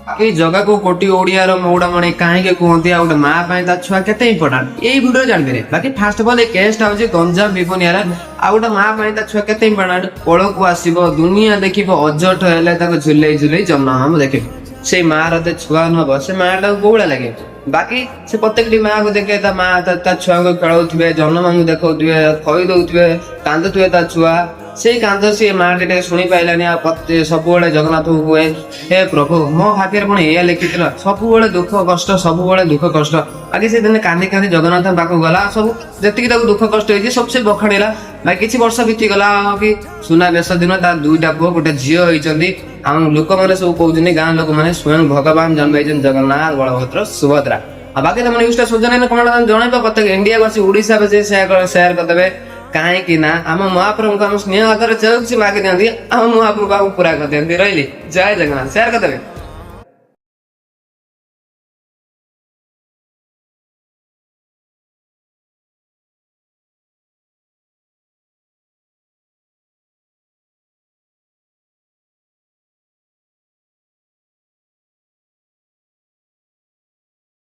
ଏଇ ଜଗାକୁ କୋଟି ଓଡିଆର ମଉଡମଣି କାହିଁକି କୁହନ୍ତି ଆଉ ଗୋଟେ ମା ପାଇଁ ତା ଛୁଆ କେତେ ଇମ୍ପୋର୍ଟାଣ୍ଟ, ଏଇ ଭିଡିଓ ଜାଣିପାରିବେ। ବାକି ଫାଷ୍ଟ ଅଫ୍ ଅଲ୍, ଏ କେସ୍ଟା ହଉଛି ଗଞ୍ଜାମ ବିପନିଆର। ଆଉ ଗୋଟେ ମା ପାଇଁ ତା ଛୁଆ କେତେ ଇମ୍ପୋର୍ଟାଣ୍ଟ, କୋଳକୁ ଆସିବ, ଦୁନିଆ ଦେଖିବ, ଅଜଠ ହେଲେ ତାକୁ ଝୁଲେଇ ଝୁଲେଇ ଜନ୍ମ ହବ ଦେଖିବ। ସେଇ ମାର ଏତେ ଛୁଆ ନହବ, ସେ ମାଟାକୁ କୋଉ ଭଳିଆ ଲାଗେ? ବାକି ସେ ପ୍ରତ୍ୟେକଟି ମାକୁ ଦେଖେ, ତା ମା ତା ଛୁଆଙ୍କୁ ଖେଳଉଥିବେ, ଜନ୍ମମାନଙ୍କୁ ଦେଖଉଥିବେ, ଖୋଇ ଦଉଥିବେ, କାନ୍ଦୁଥିବେ ତା ଛୁଆ। ସେଇ କାନ୍ଦ ସିଏ ମା ଟିକେ ଶୁଣି ପାଇଲାନି। ଆଉ ସବୁବେଳେ ଜଗନ୍ନାଥଙ୍କୁ କୁହେ, "ହେ ପ୍ରଭୁ, ମୋ ଭାଗ୍ୟରେ କଣ ଏଇଆ ଲେଖିଥିଲ? ସବୁବେଳେ ଦୁଃଖ କଷ୍ଟ, ସବୁବେଳେ ଦୁଃଖ କଷ୍ଟ।" ବାକି ସେ ଦିନେ କାନ୍ଦି କାନ୍ଦି ଜଗନ୍ନାଥଙ୍କ ପାଖକୁ ଗଲା। ସବୁ ଯେତିକି ତାକୁ ଦୁଃଖ କଷ୍ଟ ହେଇଛି, ସବୁ ସେ ବଖାଣିଲା। ବାକି କିଛି ବର୍ଷ ବିତିଗଲା କି ସୁନା ବେଶ ଦିନ ତା ଦୁଇଟା ପୁଅ, ଗୋଟେ ଝିଅ ହେଇଛନ୍ତି। ଆମ ଲୋକମାନେ ସବୁ କହୁଛନ୍ତି, ଗାଁ ଲୋକମାନେ, ସ୍ୱୟଂ ଭଗବାନ ଜନ୍ମ ହେଇଛନ୍ତି ଜଗନ୍ନାଥ, ବଳଭଦ୍ର, ସୁଭଦ୍ରା। ଆଉ ବାକି ତମ ନ୍ୟୁଜଟା ସୁଜନ କଣ ଜଣେଇବ, ପ୍ରତ୍ୟେକ ଇଣ୍ଡିଆ ବାସୀ, ଓଡ଼ିଶା ବାସୀ ସେୟାର କରିଦେବେ। କାହିଁକି ନା ଆମ ମହାପ୍ରଭୁଙ୍କୁ ଆମ ସ୍ନେହ ଆଦର ଯେଉଁ କିଛି ମାଗି ଦିଅନ୍ତି, ଆମ ମହାପ୍ରଭୁ ଆମକୁ ପୁରା କରିଦିଅନ୍ତି। ରହିଲି, ଜୟ ଜଗନ୍ନାଥ, ସେୟାର କରିଦେବେ।